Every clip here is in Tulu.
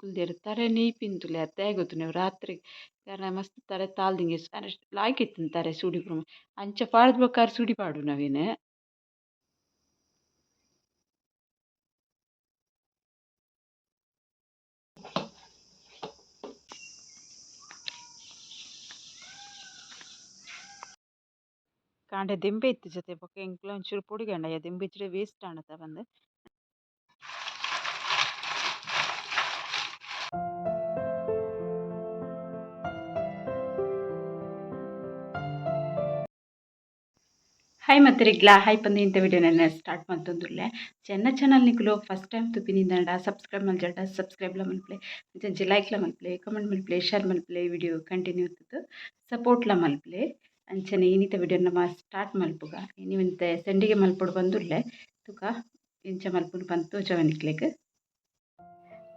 ಕುಲ್ದೆರ್ ತರೆ ನೆಯ್ಪಿಂತುಲೆ ಅತ್ತೆ ಗೊತ್ತುಂಡು ರಾತ್ರಿ ಕಾರಣ ಮಸ್ತ್ ತರೆ ತಾಲ್ದಿಂಗೆ ಲಾಯ್ಕ್ ಇತ್ತಿನ ತರೆ ಸೂಡಿ ಅಂಚ ಪಾಡ್ದ್ ಬೊಕ್ಕ ಸೂಡಿ ಪಾಡುನವೇನು. ಕಾಂಡೆ ದಿಂಬೆ ಇತ್ತು ಜೊತೆ ಬೊಕ್ಕ ಎಂಕ್ಲ ಒಂಚೂರು ಪೊಡಿಗಂಡ ದಿಂಬೆ ಇಜ್ಜಿಡ ವೇಸ್ಟ್ ಆಂಡತ ಪಂದ್. ಹಾಯ್ ಮತ್ತರಿಗ್ಲಾ ಹಾಯ್ ಪಂದು ಇಂಥ ವಿಡಿಯೋನ ಸ್ಟಾರ್ಟ್ ಮಂತೊಂದುಲ್ಲೆ. ಚೆನ್ನ ಚಾನಲ್ ನಿಕುಲು ಫಸ್ಟ್ ಟೈಮ್ ತುಪಿನಿಂದ ಸಬ್ಸ್ಕ್ರೈಬ್ ಮಲ್ಜಡ ಸಬ್ಸ್ಕ್ರೈಬ್ಲ ಮಲ್ಪಲೆ, ಅಂಚೆ ಲೈಕ್ಲ ಮಲ್ಪಲೆ, ಕಮೆಂಟ್ ಮಲ್ಪಲೆ, ಶೇರ್ ಮಲ್ಪಲೆ, ವಿಡಿಯೋ ಕಂಟಿನ್ಯೂ ಇತ್ತು ಸಪೋರ್ಟ್ಲ ಮಲ್ಪಲೆ. ಅಂಚನೆ ಇನ್ನಿತ ವಿಡಿಯೋ ನಮ್ಮ ಸ್ಟಾರ್ಟ್ ಮಲ್ಪುಗ. ಇನಿ ಒಂತೆ ಸಂಡಿಗೆ ಮಲ್ಪೊಡು ಬಂದುಲ್ಲೆ ತುಕ ಇಂಚ ಮಲ್ಪುನು ಪಂದ್ ತೋಜವ ನಿಕ್ಲೆಗ್.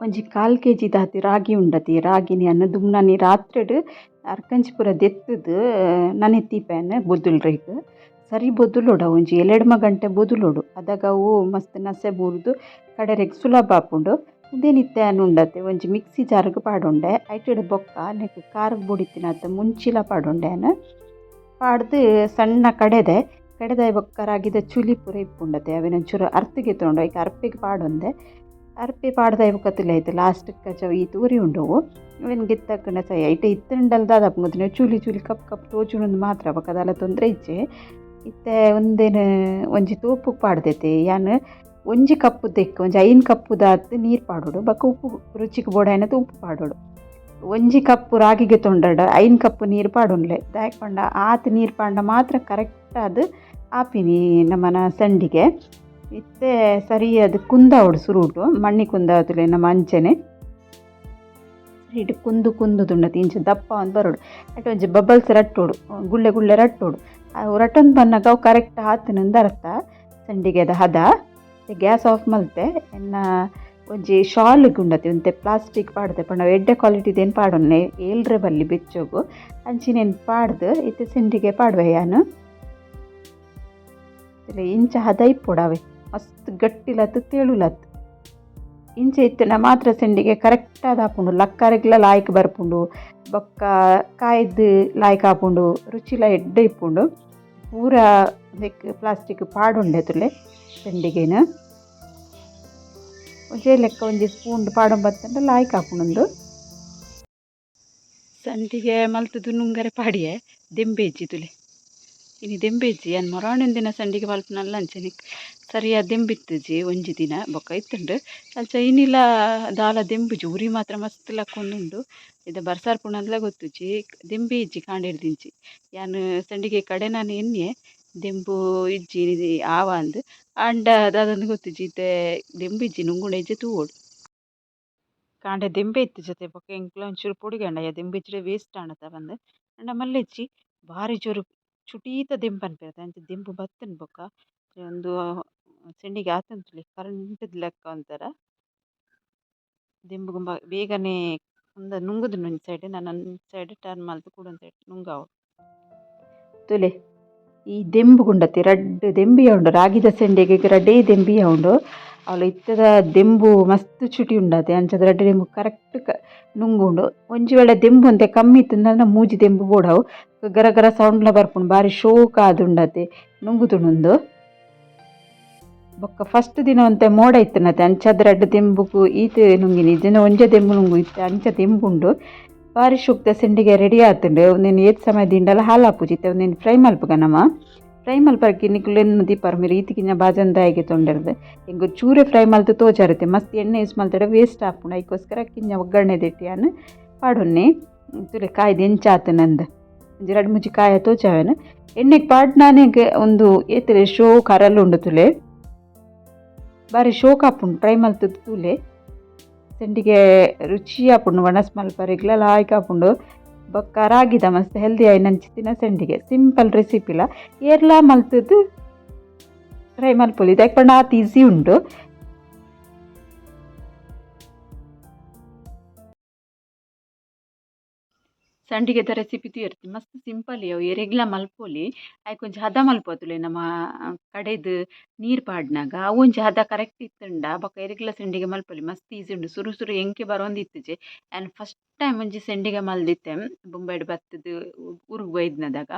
ಒಂಜಿ ಕಾಲ್ ಕೆ ಜಿ ದಾತಿ ರಾಗಿ ಉಂಡತಿ ರಾಗಿನಿ ಅನ್ನ ದುಮ್ನಾನಿ ರಾತ್ರಿಡ್ ಅರ್ಕಂಚಿ ಪೂರ ದೆತ್ತುದು ನನೆತ್ತಿ ಪ್ಯಾನ್ ಬೊದುಲ್ರೆಗ್ ಸರಿ ಬೊದುಲೊಡು ಒಂಜಿ ಏಳೆಡ್ಮ ಗಂಟೆ ಬೊದುಲೊಡು ಅದಗ ಅವು ಮಸ್ತ್ ನಸೆ ಬೂರ್ದು ಕಡೆರೆಗ್ ಸುಲಭ ಆಪುಂಡು. ಉಂದೇನಿತ್ತೆ ಉಂಡತೆ ಒಂಜಿ ಮಿಕ್ಸಿ ಜಾರ್ಗ್ ಪಾಡೊಂಡೆ ಐಟೆಡ್ ಬೊಕ್ಕ ನೆಕ್ಕ್ ಖಾರಗ್ ಬೊಡಿತ್ತಿನಾತ್ ಮುಂಚಿಲ ಪಾಡೊಂಡೆ ಯಾನ್ ಪಾಡ್ದು ಸಣ್ಣ ಕಡೆದೆ ಕಡೆದಾಯಿ ಬೊಕ್ಕ ರಾಗಿದ ಚುಲಿ ಪೂರ ಇಪ್ಪುಂಡತೆ ಅವೆನ್ ಒಂಚೂರು ಅರ್ತ್ ಗೆತೊಂಡು ಐಕ್ ಅರ್ಪೆಗ್ ಪಾಡೊಂದೆ ಅರ್ಪೆ ಪಾಡ್ದಾಯಿ ಬೊಕ್ಕ ತುಲೆ ಲಾಸ್ಟ್ ಕಚವು ಈತ್ ಉರಿ ಉಂಡವು ಅವೆನ್ ಗೆತ್ತಕ್ಕಂಡ ಸೈ ಐಟೆ ಇತ್ತುಂಡಲ್ ದಾದ ಆಪುಂಡು ಚುಲಿ ಚುಲಿ ಕಪ್ ಕಪ್ ತೋಜುಂಡು ಮಾತ್ರ ಬೊಕ್ಕ ದಾಲ ತೊಂದರೆ ಇಜ್ಜೆ. ಇತ್ತೆ ಉಂದೆನ್ ಒಂಜಿ ತೋಪುಗ್ ಪಾಡ್ದೆತೆ ಯಾನ್ ಒಂಜಿ ಕಪ್ಪು ದೆಕ್ಕ್ ಒಂಜಿ 5 ಕಪ್ಪುದಾತ್ ನೀರು ಪಾಡೊಡು ಬೊಕ್ಕ ಉಪ್ಪು ರುಚಿಗೆ ಬೋಡಾಯಿನಾತ್ ಉಪ್ಪು ಪಾಡೊಡು. ಒಂಜಿ ಕಪ್ಪು ರಾಗಿಗೆ ತೊಂಡಡ 5 ಕಪ್ಪು ನೀರು ಪಾಡೊನ್ಲೆ ದಾಯೆ ಪಂಡ ಆತ್ ನೀರು ಪಾಂಡ ಮಾತ್ರ ಕರೆಕ್ಟ್ ಆದ್ ಆಪಿನಿ ನಮನ ಸಂಡಿಗೆ. ಇತ್ತೆ ಸರಿ ಅದು ಕುಂದಾವೊಡು ಸುರುಟು ಮಣ್ಣಿ ಕುಂದಾವತುಲೆ ನಮ್ಮ ಅಂಚನೆ ಇಟ್ಟು ಕುಂದು ಕುಂದುದುಂಡತಿ ಇಂಚ ದಪ್ಪ ಒಂದು ಬರೋಡು ಅಟ್ ಒಂಜಿ ಬಬಲ್ಸ್ ರಟ್ಟೋಡು ಗುಳ್ಳೆ ಗುಳ್ಳೆ ರಟ್ಟೋಡು ಅವು ರಟ್ಟೊಂದು ಬನ್ನಗ ಅವು ಕರೆಕ್ಟ್ ಆತುನಂದ್ ಅರ್ಥ ಸಂಡಿಗೆದ ಹದ. ಗ್ಯಾಸ್ ಆಫ್ ಮಲ್ತೆ ಎನ್ನ ಒಂಜಿ ಶಾಲ್ ಉಂಡತಿ ಒಂತೆ ಪ್ಲಾಸ್ಟಿಕ್ ಪಾಡ್ದೆ ಪಂಡ ಎಡ್ಡೆ ಕ್ವಾಲಿಟಿದೇನು ಪಾಡೊನ್ನೆ ಏಲ್ರೆ ಬಲ್ಲಿ ಬೆಚ್ಚೊಗು ಅಂಚಿನೇನು ಪಾಡ್ದು ಇತ್ತೆ ಸಂಡಿಗೆ ಪಾಡುವೆ ಯಾನು. ಇಂಚ ಹದ ಇಪ್ಪೊಡು ಅವೆ ಮಸ್ತ್ ಗಟ್ಟಿಲತ್ತು ತೇಳುಲತ್ತು ಇಂಚ ಇತ್ತಿನ ಮಾತ್ರ ಸಂಡಿಗೆ ಕರೆಕ್ಟಾದ ಆಪುಂಡು ಲಕ್ಕರೆಗ್ಲ ಲಾಯ್ಕ್ ಬರ್ಪುಂಡು ಬೊಕ್ಕ ಕಾಯ್ದು ಲಾಯ್ಕ್ ಆಪುಂಡು ರುಚಿಲ ಎಡ್ಡೆ ಇಪ್ಪುಂಡು. ಪೂರ ಉಂದೆಕ್ ಪ್ಲಾಸ್ಟಿಕ್ ಪಾಡುಂಡೆ ತುಲೆ ಸಂಡಿಗೆನ್ ಒಂಜೇ ಲೆಕ್ಕ ಒಂಜಿ ಸ್ಪೂನ್ ಪಾಡೊಂಬತ್ತಂಡ ಲಾಯ್ಕ್ ಆಪುಂಡು. ಸಂಡಿಗೆ ಮಲ್ತುದು ನುಂಗರೆ ಪಾಡಿಯೆ ದೆಂಬೆ ಇಜ್ಜಿ ತುಲೆ ಇನಿ ದೆಂಬೆ ಇಜ್ಜಿ ಯಾನ್ ಮೊರಾಣಿನ ದಿನ ಸಂಡಿಗೆ ಮಲ್ಪುನಲ್ಲ ಅಂಚನೆ ಸರಿಯಾದ ದೆಂಬಿತ್ತುಜಿ ಒಂಜಿ ದಿನ ಬೊಕ್ಕ ಇತ್ತುಂಡು ಅಂಚ ಇನಿಲ ದಾಲ ದೆಂಬುಜಿ ಉರಿ ಮಾತ್ರ ಮಸ್ತ್ ಲಕ್ಕೊಂದುಂಡು ಇದ ಬರ್ಸಾರ್ಪುಣಂದ್ಲ ಗೊತ್ತುಜಿ ದೆಂಬೆ ಇಜ್ಜಿ ಕಾಂಡೆಡ್ದಿಂಚಿ ಯಾನ್ ಸಂಡಿಗೆ ಕಡೆ ನಾನು ಎನ್ನಿಯೆ ದೆಂಬು ಇಜ್ಜಿ ಆವ ಅಂದ್ ಆಂಡ ದಾದಂದ್ ಗೊತ್ತುಜಿ ಇತ್ತೆ ದೆಂಬು ಇಜ್ಜಿ ನುಂಗುಣ ಇಜ್ಜಿ ತೂವೊಡು. ಕಾಂಡೆ ದೆಂಬೆ ಇತ್ತು ಜೊತೆ ಬೊಕ್ಕ ಎಂಕ್ಲ ಒಂಚೂರು ಪೊಡಿಗಂಡ ದೆಂಬು ಇಜ್ಜಿಡ ವೇಸ್ಟ್ ಆಂಡತ ಪಂದ್ ಆಂಡ ಮಲ್ಲೆಜ್ಜಿ ಬಾರಿ ಜೋರು ಚುಟೀತ ದೆಂಬು ಪನ್ಪೆರ್ ಅಂಚ ದೆಂಬು ಬತ್ತುಂಡು ಬೊಕ್ಕ ಉಂದು ಸೆಂಡಿಗೆ ಆತುಂಡು ಕರೆಂಟ್ದ ಲೆಕ್ಕ ಒಂಥರ ದೆಂಬುಗು ಬೇಗನೆ ಉಂದು ನುಂಗುದುಂಡು ಒಂಜಿ ಸೈಡ್ ನನ ಒಂಜಿ ಸೈಡ್ ಟರ್ನ್ ಮಲ್ತ್ ಕುಡೊಂಜಿ ಸೈಡ್ ನುಂಗಾವೊಡು. ತುಲೆ ಈ ದೆಂಬುಗುಂಡತಿ ರಡ್ಡ್ ದೆಂಬಿಯ ಉಂಡು ರಾಗಿದ ಸೆಂಡಿಗೆ ರಡ್ಡೇ ದೆಂಬಿಯ ಉಂಡು ಅವ್ಲು ಇತ್ತದ ದೆಂಬು ಮಸ್ತ್ ಚುಟಿ ಉಂಡತೆ ಅಂಚದ ರಡ್ಡ್ ದೆಂಬು ಕರೆಕ್ಟ್ ನುಂಗುಂಡು. ಒಂಜಿ ವೇಳೆ ದೆಂಬು ಒಂತೆ ಕಮ್ಮಿ ಇತ್ತುಂಡ ಮೂಜಿ ದೆಂಬು ಬೋಡವು ಗರ ಗರ ಸೌಂಡ್ಲ ಬರ್ಪುಂಡು ಬಾರಿ ಶೋಕ ಆದುಂಡತೆ ನುಂಗುದುಂಡು. ಬೊಕ್ಕ ಫಸ್ಟ್ ದಿನ ಒಂತೆ ಮೋಡ ಇತ್ತುನತೆ ಅಂಚಾದ್ ರಡ್ಡ್ ದೆಂಬುಗು ಈತ್ ನುಂಗಿನಿ ಇಜ್ಜಿಂಡ ಒಂಜೆ ದೆಂಬು ನುಂಗು ಇತ್ತೆ ಅಂಚ ದೆಂಬುಂಡು. ಬಾರಿ ಶೋಕ್ದ ಸೆಂಡಿಗೆ ರೆಡಿ ಆತುಂಡು. ಉಂದೆನ್ ಏತ್ ಸಮಯ ದಿಂಡಲ ಹಾಲಾಪುಜಿ ಇತ್ತೆ ಉಂದೆನ್ ಫ್ರೈ ಮಲ್ಪುಗ ನಮ ಫ್ರೈ ಮಲ್ಪರೆ ನಿಕುಲು ದೀಪರ್ ಮಿರ್ ಈತ್ ಕಿನ್ನ ಬಾಜೊನ್ ದಾಯೆಗ್ ತೊಂಡೆರ್ದ್ ಎಂಕ್ ಚೂರೆ ಫ್ರೈ ಮಲ್ತ್ ತೋಜಾರತೆ ಮಸ್ತ್ ಎಣ್ಣೆ ಯೂಸ್ ಮಲ್ತಡ ವೇಸ್ಟ್ ಆಪುಂಡು ಐಕೋಸ್ಕರ ಕಿನ್ನ ಒಗ್ಗರಣೆ ದೆಟ್ಟಿ ಯಾನ್ ಪಾಡೊನ್ನೆ. ತೂಲೆ ಕಾಯ್ದು ಎಂಚ ಆತುಂಡು ಒಂಜಿ ರಡ್ಡ್ ಮೂಜಿ ಕಾಯ ತೋಜಾವೆನ್ ಎಣ್ಣೆಗ್ ಪಾಡ್ನಾನೆಗ್ ಉಂದು ಏತ್ ಶೋಕ್ ಅರಲ್ ಉಂಡು ತುಲೆ ಬಾರಿ ಶೋಕ್ ಆಪುಂಡು ಟ್ರೈ ಮಲ್ತುದು ತೂಲೆ ಸೆಂಡಿಗೆ ರುಚಿ ಆಪುಂಡು ವಣಸ್ ಮಲ್ಪರೆಗ್ಲ ಲಾಯ್ಕ್ ಆಪುಂಡು. ಬೊಕ್ಕ ರಾಗಿದ ಮಸ್ತ್ ಹೆಲ್ದಿ ಆಯಿನಂಚಿತ್ತಿನ ಸೆಂಡಿಗೆ ಸಿಂಪಲ್ ರೆಸಿಪಿಲ ಏರ್ಲಾ ಮಲ್ತುದು ಟ್ರೈ ಮಲ್ಪೊಲಿ ದಾಯೆ ಪಂಡ ಆತ್ ಈಸಿ ಉಂಡು. ಸಂಡಿಗೆದ ರೆಸಿಪಿ ತೂಯರ್ತಿ ಮಸ್ತ್ ಸಿಂಪಲ್ ಅವು ಎರೆಗ್ಲ ಮಲ್ಪೊಲಿ. ಐಕ್ ಒಂಜಿ ಹದ ಮಲ್ಪೊತುಲೆ ನಮ ಕಡೆದ್ ನೀರ್ ಪಾಡ್ನಗ ಅವು ಒಂಜಿ ಹದ ಕರೆಕ್ಟ್ ಇತ್ತುಂಡ ಬೊಕ ಎರೆಗ್ಲ ಸಂಡಿಗೆ ಮಲ್ಪೊಲಿ. ಮಸ್ತ್ ಈಸಿ ಉಂಡು. ಸುರು ಸುರು ಎಂಕೆ ಬರೊಂದಿತ್ತುಜಿ. ಯಾನ್ ಫಸ್ಟ್ ಟೈಮ್ ಒಂಜಿ ಸಂಡಿಗೆ ಮಲ್ದಿತ್ತೆ ಬೊಂಬೈಡ್ ಬತ್ತುದು ಊರುಗ್ ಬೈದ್ನದಾಗ.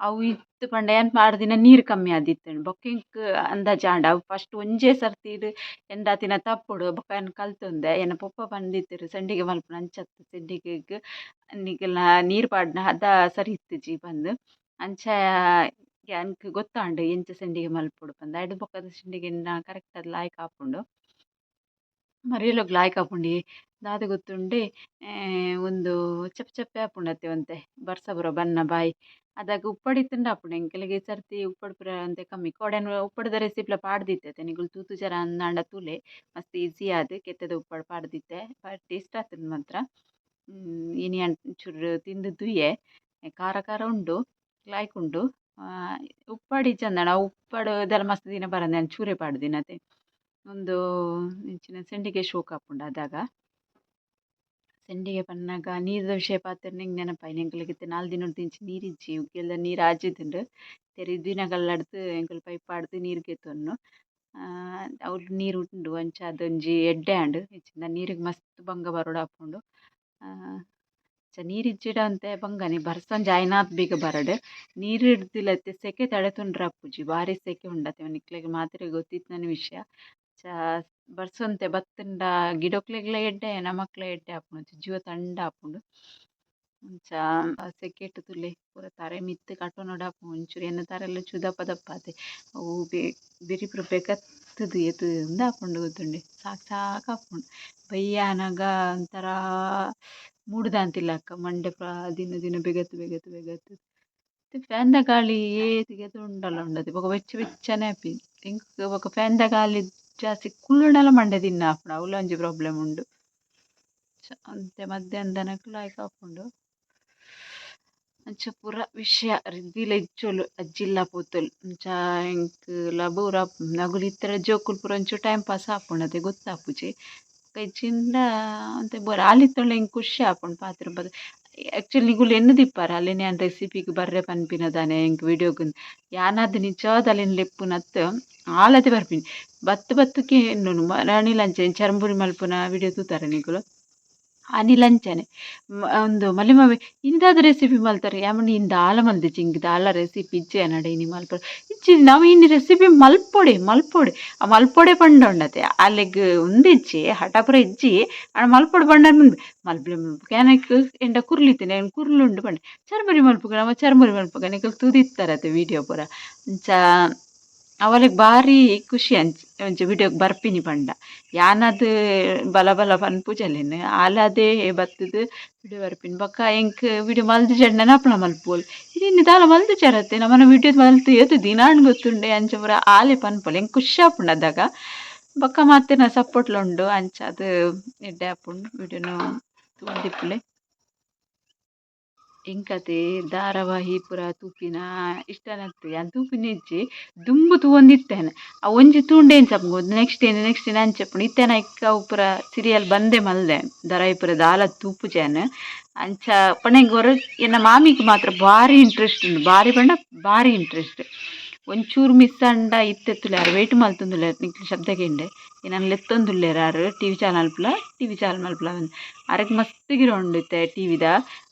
ಅವು ಇತ್ತು ಪಂಡ ಯಾನ್ ಪಾಡ್ದಿನ ನೀರು ಕಮ್ಮಿ ಆದಿತ್ತುಂಡು. ಬೊಕ್ಕ ಎಂಕ್ ಅಂದಾಜು ಆಂಡ್. ಅವು ಫಸ್ಟ್ ಒಂಜೇ ಸರ್ತಿಡ್ ಎಂಡಾತಿನ ತಪ್ಪುಡು ಬೊಕ್ಕ ಯಾನ್ ಕಲ್ತೊಂದೆ. ಎನ್ನ ಪೊಪ್ಪ ಪಂದಿತ್ತೆರ್ ಸಂಡಿಗೆ ಮಲ್ಪುನ ಅಂಚತ್ತ್ ಸಂಡಿಗೆಗ್ ನಿಕಲ್ನ ನೀರು ಪಾಡ್ನ ಹದ ಸರಿ ಇತ್ತುಜಿ ಪಂದ್. ಅಂಚ ಎಂಕ್ ಗೊತ್ತಾಂಡ್ ಎಂಚ ಸಂಡಿಗೆ ಮಲ್ಪೊಡು ಪಂದ್. ಐಡ್ ಬೊಕ್ಕದ ಸಂಡಿಗೆ ಕರೆಕ್ಟ್ ಆದ್ ಲಾಯ್ಕ್ ಆಪುಂಡು. ಮರಿಯಲೊಗ್ ಲಾಯ್ಕ್ ಆಪುಂಡು. ದಾದ ಗೊತ್ತುಂಡೆ, ಉಂದು ಚಪ್ಪೆ ಚಪ್ಪೆ ಆಪುಂಡು ಅತ್ತೆ ಒಂತೆ ಬರ್ಸ ಪೂರ ಬನ್ನ ಬಾಯಿ. ಅದಾಗ ಉಪ್ಪಡ್ ಇತ್ತುಂಡ ಆಪುಂಡು. ಎಂಕಲೆಗ್ ಈ ಸರ್ತಿ ಉಪ್ಪಡ್ ಪೂರ ಒಂತೆ ಕಮ್ಮಿ. ಕೋಡೆನ್ ಉಪ್ಪಡ್ದ ರೆಸಿಪಿಲ ಪಾಡ್ದಿತ್ತೆ ಅತ್ತೆ ನಿಕುಲು ತೂತುಜರ ಅಂದಾಂಡ ತೂಲೆ. ಮಸ್ತ್ ಈಸಿ ಆದ್ ಕೆತ್ತೆದ ಉಪ್ಪಡ್ ಪಾಡ್ದಿತ್ತೆ. ಬಾರಿ ಟೇಸ್ಟ್ ಆತುಂಡು ಮಾತ್ರ. ಇನಿ ಯಾನ್ ಒಂಚೂರು ತಿಂದು ತೂಯೆ. ಖಾರ ಖಾರ ಉಂಡು, ಲಾಯ್ಕ್ ಉಂಡು. ಉಪ್ಪಡ್ ಇಜ್ಜಂದಾಂಡ ಅವು ಉಪ್ಪಡ್ ದಾಲ ಮಸ್ತ್ ದಿನ ಬರಂದ್ ಯಾನ್ ಚೂರೇ ಪಾಡ್ದಿನತೆ. ಉಂದು ಇಂಚಿನ ಸಂಡಿಗೆ ಶೋಕು ಆಪುಂಡು ಅದಾಗ. ಸಂಡಿಗೆ ಪನ್ನಗ ನೀರ್ದ ವಿಷಯ ಪಾತೆರ್ನ ಎಂಕ್ ನೆನಪಾಯಿನಿ. ಎಂಕಲೆಗ್ ಇತ್ತೆ ನಾಲ್ ದಿನೊಡ್ದಿಂಚಿ ನೀರ್ ಇಜ್ಜಿ. ಉಗ್ಗೆಲ್ದ ನೀರ್ ಆಜಿದ್ಂಡ್. ತೆರಿದಿನಗಲ್ಲಡ್ದ್ ಎಂಕುಲು ಪೈಪ್ ಪಾಡ್ದ್ ನೀರ್ ಗೆತೊನ್ನು. ಅವ್ಲು ನೀರ್ ಉಂಡು ಅಂಚ ಅದೊಂಜಿ ಎಡ್ಡೆ ಆಂಡ್. ಇಜ್ಜಿಂಡ ನೀರುಗ್ ಮಸ್ತ್ ಬಂಗ ಬರೊಡಾಪುಂಡು. ಅಂಚ ನೀರ್ ಇಜ್ಜಿಡ ಒಂತೆ ಬಂಗನೆ. ಬರ್ಸ ಒಂಜಿ ಆಯಿನಾತ್ ಬೇಗ ಬರಡ್. ನೀರ್ ಇಡ್ದಿಲತೆ ಸೆಕೆ ತಡೆತೊಂಡ್ರೆ ಆಪುಜಿ. ಬಾರಿ ಸೆಕೆ ಉಂಡತೆ ನಿಕ್ಲೆಗ್ ಮಾತೆರೆಗ್ ಗೊತ್ತಿತ್ತಿನ ವಿಷಯ. ಅಂಚ ಬರ್ಸ ಒಂತೆ ಬತ್ತುಂಡ ಗಿಡೊಕ್ಲೆಗ್ಲ ಎಡ್ಡೆ ನಮಕ್ಲ ಎಡ್ಡೆ ಆಪುಂಡು. ಜೀವ ತಣ್ಣ ಆಪುಂಡು. ಅಂಚ ಸೆಕೆಟ್ ತೂಲೆ ಪೂರ ತರೆ ಮಿತ್ತ್ ಕಟೊನೊಡಾಪುಂಡು. ಒಂಚೂರು ಎನ್ನ ತರೆಲ ಒಂಚೂರು ದಪ್ಪ ದಪ್ಪ ಆತೆ. ಅವು ಬೆರಿ ಪೂರ ಬೆಗತ್ತುದು ಏತ್ ಉಂದಾಪುಂಡು ಗೊತ್ತುಂಡೆ. ಸಾಕ್ ಸಾಕ್ ಆಪುಂಡು. ಬಯ್ಯ ಆನಗ ಒಂಥರ ಮೂಡುದಾಂತಿಲಕ್ಕ ಮಂಡೆ ಪೂರ ದಿನ ದಿನ ಬೆಗತ್ ಬೆಗತ್ ಬೆಗತ್. ಫ್ಯಾನ್ ದ ಗಾಳಿ ಏತ್ ಉಂಡಲ ಉಂಡತೆ ಬೊಕ ಬೆಚ್ಚ ಬೆಚ್ಚನೆ ಆಪಿ. ಎಂಕ್ ಬೊಕ ಫ್ಯಾನ್ ದ ಗಾಳಿ ಜಾಸ್ತಿ ಕುಲ್ಲುಂಡಲ ಮಂಡೆ ದಿನ್ನ ಆಪುಂಡು. ಅವ್ಲ ಒಂಜಿ ಪ್ರಾಬ್ಲಮ್ ಉಂಡು. ಅಂತೆ ಮಧ್ಯಾಹ್ನದನಕ್ ಲಾಯ್ಕ್ ಆಪುಂಡು. ಅಂಚ ಪೂರ ವಿಷಯ ರಿದ್ದಿಲ ಇಜ್ಜೋಲು ಅಜ್ಜಿಲ್ಲ ಪೋತೊಲು. ಅಂಚ ಎಂಕ್ ಲ ಬೋರ್ ಆಪುಂಡು. ನಗುಲು ಇತ್ತೆಡ ಜೋಕುಲು ಪೂರ ಒಂಚೂರು ಟೈಮ್ ಪಾಸ್ ಆಪುಂಡು ಅತೆ ಗೊತ್ತಾಪುಜಿ. ಇಜ್ಜಿಂಡ ಒಂತೆ ಬೋರ್. ಆಲ್ ಇತ್ತೊಂಡ ಎಂಕ್ ಖುಷಿ ಆಪುಂಡು ಪಾತೆರ. ಆಕ್ಚುಲಿ ನಿಕುಲು ಎನ್ನುದಿಪ್ಪರ್ ಅಲೆನ ಯಾನ್ ರೆಸಿಪಿಗ್ ಬರ್ರೆ ಪನ್ಪಿನ ದಾನೆ ಎಂಕ್ ವಿಡಿಯೋಗ್. ಯಾನಾದ್ ನಿಜವಾದ್ ಅಲೆನ್ ಲೆಪ್ಪುನತ್ ಆಲದೆ ಬರ್ಪಿನಿ. ಬತ್ತ್ ಬತ್ತ್ ಕೇನುನು ರಾಣಿಲ ಅಂಚನೆ ಚರ್ಂಬುರಿ ಮಲ್ಪುನ ವಿಡಿಯೋ ತೂತಾರೆ ನಿಕುಲು. ಅನಿಲ್ ಅಂಚನೆ ಉಂದು ಮಲ್ಲಿಮಮ್ಮಿ ಇನಿ ದಾದ ರೆಸಿಪಿ ಮಲ್ತಾರೆ. ಯಾಮಂಡ ಇನಿ ದಾಲ ಮಲ್ದಿಜ್ಜಿ ಇಂಕ್ ದಾಲ ರೆಸಿಪಿ ಇಜ್ಜಿ ಎನಡ ಇನಿ ಮಲ್ಪರೆ. ಇಜ್ಜಿ ನಮ ಇನಿ ರೆಸಿಪಿ ಮಲ್ಪೊಡೆ ಮಲ್ಪೊಡೆ ಆ ಮಲ್ಪೊಡೆ ಪಂಡ ಉಂಡತೆ ಅಲೆಗ್ ಉಂದಿಜ್ಜಿ ಹಠ ಪೂರ ಇಜ್ಜಿ. ಆಂಡ ಮಲ್ಪೊಡು ಪಂಡ ಮಲ್ಪುಲೆ ಮಲ್ಪುಗ ಯಾನ್ ಎಂಡ ಕುರ್ಲಿತ್ತಿನ ಯಾನ್ ಕುರ್ಲುಂಡು ಪಂಡೆ. ಚರ್ಮುರಿ ಮಲ್ಪುಗ ನಮ ಚರ್ಮುರಿ ಮಲ್ಪುಗ ನಿಕುಲು ತೂದಿತ್ತರತೆ ವಿಡಿಯೋ ಪೂರ. ಅಂಚ ಅವಲೆಗ್ ಬಾರಿ ಖುಷಿ ಅಂಚ ಒಂಜಿ ವಿಡಿಯೋಗ್ ಬರ್ಪಿನಿ ಪಂಡ. ಯಾನಾದ್ ಬಲ ಬಲ ಪನ್ಪುಜಲೆನ್ ಆಲಾದೇ ಬತ್ತುದು ವಿಡಿಯೋ ಬರ್ಪಿನಿ. ಬೊಕ್ಕ ಎಂಕ್ ವಿಡಿಯೋ ಮಲ್ದಿಜೆಂಡ ಅಪ್ಲ ಮಲ್ಪುವೊಲು. ಇನಿ ದಾಲ ಮಲ್ದಿಜರತ್ತೆ ನಮನ ವಿಡಿಯೋ ಮಲ್ತ್ ಏತ್ ದಿನ ಆಂಡ್ ಗೊತ್ತುಂಡೆ ಅಂಚ ಪೂರ ಆಲೇ ಪನ್ಪೊಲು. ಎಂಕ್ ಖುಷಿ ಆಪುಂಡು ಅದಗ. ಬೊಕ್ಕ ಮಾತೆರ್ನ ಸಪೋರ್ಟ್ಲ ಉಂಡು. ಅಂಚಾದ್ ಎಡ್ಡೆ ಆಪುಂಡು ವಿಡಿಯೋನು ತೂವೊಂದಿಪ್ಪುಲೆ. ಎಂಕತೆ ಧಾರಾವಾಹಿ ಪೂರ ತೂಪಿನ ಇಷ್ಟನತ್ತ್ ಯಾನ್ ತೂಪಿನ ಇಜ್ಜಿ. ದುಂಬು ತೂವೊಂದಿತ್ತೇನೆ. ಅವು ಒಂಜಿ ತೂಂಡೆ ಎಂಚ ಆಪುಂಡು ನೆಕ್ಸ್ಟ್ ಏನ್ ನೆಕ್ಸ್ಟ್ ಏನ್ ಅಂಚ ಆಪುಂಡು. ಇತ್ತೆ ಐಕ್ ಅವು ಪೂರ ಸೀರಿಯಲ್ ಬಂದೇ ಮಲ್ದೆ. ಧಾರಾವಾಹಿ ಪೂರ ದಾಲ ತೂಪುಜಿ ಯಾನ್. ಅಂಚ ಪಂಡ ಎಂಕ್ ಒರ ಎನ್ನ ಮಾಮಿಗ್ ಮಾತ್ರ ಬಾರಿ ಇಂಟ್ರೆಸ್ಟ್ ಉಂಡು. ಬಾರಿ ಪಂಡ ಬಾರಿ ಇಂಟ್ರೆಸ್ಟ್. ಒಂಚೂರು ಮಿಸ್ ಆಂಡ ಇತ್ತೆ ತೂಲೆ ಆರ್ ವೇಟ್ ಮಲ್ತೊಂದುಲ್ಲೆರ್ ನಿಕ್ಲೆ ಶಬ್ದ ಕೇಂಡೆ. ಎನನ್ ಲೆತ್ತೊಂದುಲ್ಲೆರ್ ಆರ್ ಟಿವಿ ಚಾನಲ್ ಪೂರ ಟಿವಿ ಚಾನಲ್ ಮಲ್ಪುಲ ಪಂದ್. ಅರೆಗ್ ಮಸ್ತ್ ಗಿರ ಉಂಡು ಇತ್ತೆ ಟಿವಿದ.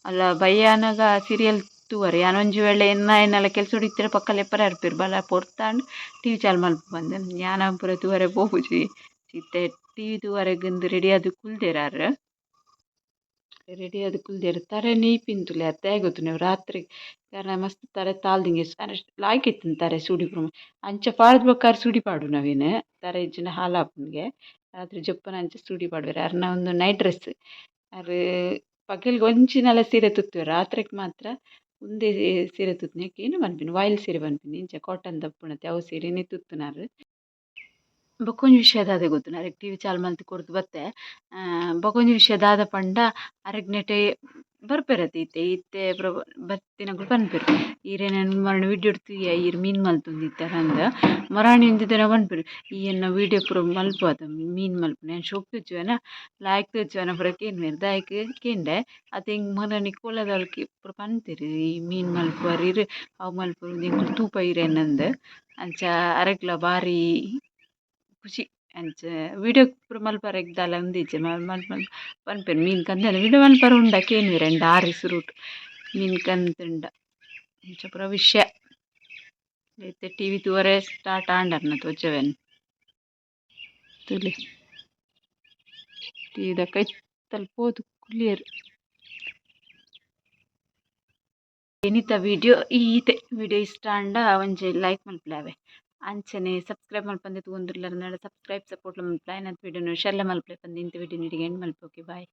ಅಲ್ಲ ಬಯ್ಯಾನಗ ಸೀರಿಯಲ್ ತೂವರೆ ಯಾನ್ ಒಂಜಿ ವೇಳೆ ಎನ್ನ ಎನ್ನಲ ಕೆಲಸೊಡು ಇತ್ತೆಡ ಪಕ್ಕ ಲೆಪ್ಪರೆ ಬರ್ಪೆರ್ ಬಲ ಪೊರ್ತಾಂಡ್ ಟಿವಿ ಚಾಲು ಮಲ್ಪು ಪಂದ್. ಯಾನ್ ಪೂರ ತೂವರೆ ಪೋಪುಜಿ. ಇತ್ತೆ ಟಿವಿ ತೂವರೆಗ್ ಇಂದ್ ರೆಡಿ ಆದ್ ಕುಲ್ದೆರ್ ಆರ್. ರೆಡಿ ಆದ್ ಕುಲ್ದೆರ್. ತರೆ ನೆಯ್ಪಿನ್ ತೂಲೆ ಅತ್ತೆ ಗೊತ್ತುಂಡು ರಾತ್ರಿ ಕಾರಣ ಮಸ್ತ್ ತರೆ ತಾಲ್ದಿಂಗೆ ಲಾಯ್ಕ್ ಇತ್ತುಂಡು ತರೆ ಸೂಡಿ ಪೂರ ಅಂಚ ಪಾಡ್ದ್ ಬೊಕ್ಕ ಆರ್ ಸೂಡಿ ಪಾಡುನವೇನ್ ತರೆ ಇಜ್ಜಿಂಡ ಹಾಲಾಪುಂಡುಗೆ. ರಾತ್ರಿ ಜೊಪ್ಪುನ ಅಂಚ ಸೂಡಿ ಪಾಡುವೆರ್. ಅರ್ನ ಉಂದು ನೈಟ್ ಡ್ರೆಸ್. ಆರ್ ಪಗೆಲ್ಗ್ ಒಂಜಿನಲ ಸೀರೆ ತುತ್ತುವೆರ್. ರಾತ್ರೆಗ್ ಮಾತ್ರ ಉಂದೇ ಸೀರೆ ತುತ್ತುನಿ. ಏನು ಪನ್ಪಿನಿ ವಾಯ್ಲ್ ಸೀರೆ ಪನ್ಪಿನಿ ಇಂಚ ಕಾಟನ್ ದಪ್ಪುನತೆ ಅವು ಸೀರೆನೆ ತುತ್ತುನಾರ್. ಬೊಕ್ಕೊಂಜಿ ವಿಷಯ ದಾದ ಗೊತ್ತುಂಡು ಅರೆಗ್ ಟಿವಿ ಚಾಲು ಮಲ್ತ್ ಕೊರ್ದು ಬತ್ತೆ. ಬೊಕ್ಕೊಂಜಿ ವಿಷಯ ದಾದ ಪಂಡ ಅರೆಗ್ ನೆಟೆ ಬರ್ಪೆರತೆ ಇತ್ತೆ ಇತ್ತೆ ಪೂರ ಬತ್ತಿನಕುಲು ಪನ್ಪೆರ್ ಈರೆನ ಮರಣ ವಿಡಿಯೋ ತೂಯ ಈರ್ ಮೀನ್ ಮಲ್ತೊಂದಿತ್ತರಂದ್ ಮರಾಣಿ ಒಂಜಿ ದಿನ ಪನ್ಪೆರ್ ಈ ಎನ್ನ ವಿಡಿಯೋ ಪೂರ ಮಲ್ಪುವತ ಮೀನ್ ಮಲ್ಪುನ ಯಾನ್ ಶೋಕ್ ತೋಜುವೆನ ಲಾಯ್ಕ್ ತೋಜುವೆನ ಪೂರ ಕೇನ್ವೆರ್ ದಾಯೆಗ್ ಕೇಂಡೆ ಅತೆ ಎಂಕ್ ಮರಾಣಿ ಕೋಲದಲ್ಕಿ ಪೂರ ಪನ್ತೆರ್ ಈ ಮೀನ್ ಮಲ್ಪುವರ್ ಇರ್ ಅವು ಮಲ್ಪುವರ್ ಎಂಕುಲು ತೂಪ ಇರೆನಂದ್ ಅಂಚ ಅರೆಗ್ಲ ಬಾರಿ ಖುಷಿ. ಅಂಚ ವಿಡಿಯೋ ಪೂರ ಮಲ್ಪರೆಗ್ ದಾಲ ಉಂದಿಜ್ಜಿ ಮಲ್ ಮಲ್ ಪನ್ಪೆರ್ ಮೀನ್ ಕಂದೆನ ವಿಡಿಯೋ ಮಲ್ಪರೆ ಉಂಡ ಕೇನ್ವೆರ್ ಎಂಡ ಆರಿ ಸುರುಟು ಮೀನ್ ಕಂತುಂಡ ಅಂಚ ಪೂರ ವಿಷಯ. ಇತ್ತೆ ಟಿವಿ ತೂವರೆ ಸ್ಟಾರ್ಟ್ ಆಂಡರ್ನ ತೋಜವೆನ್ ತೂಲೆ ಟಿವಿದ ಕೈತಲ್ ಪೋದು ಕುಲ್ಲಿಯೆರ್. ಇನಿತ ವಿಡಿಯೋ ಈತೆ. ವಿಡಿಯೋ ಇಷ್ಟ ಆಂಡ ಒಂಜಿ ಲೈಕ್ ಮಲ್ಪುಲೆ ಆವೆ ಅಂಚನೆ ಸಬ್ಸ್ಕ್ರೈಬ್ ಮಲ್ಪಂದೆ ತೂವೊಂದುಲ್ಲೆರ್ ಸಬ್ಸ್ಕ್ರೈಬ್ ಸಪೋರ್ಟ್ ಮಲ್ಪುಲೆ ಆಯಿನಾತ್ ವಿಡಿಯೋನು ಶೇರ್ಲ ಮಲ್ಪುಲೆ ಪಂದ್ ಇಂತ ವಿಡಿಯೋ ಇಡೆಗ್ ಎಂಡ್ ಮಲ್ಪುವೆ. Okay bye.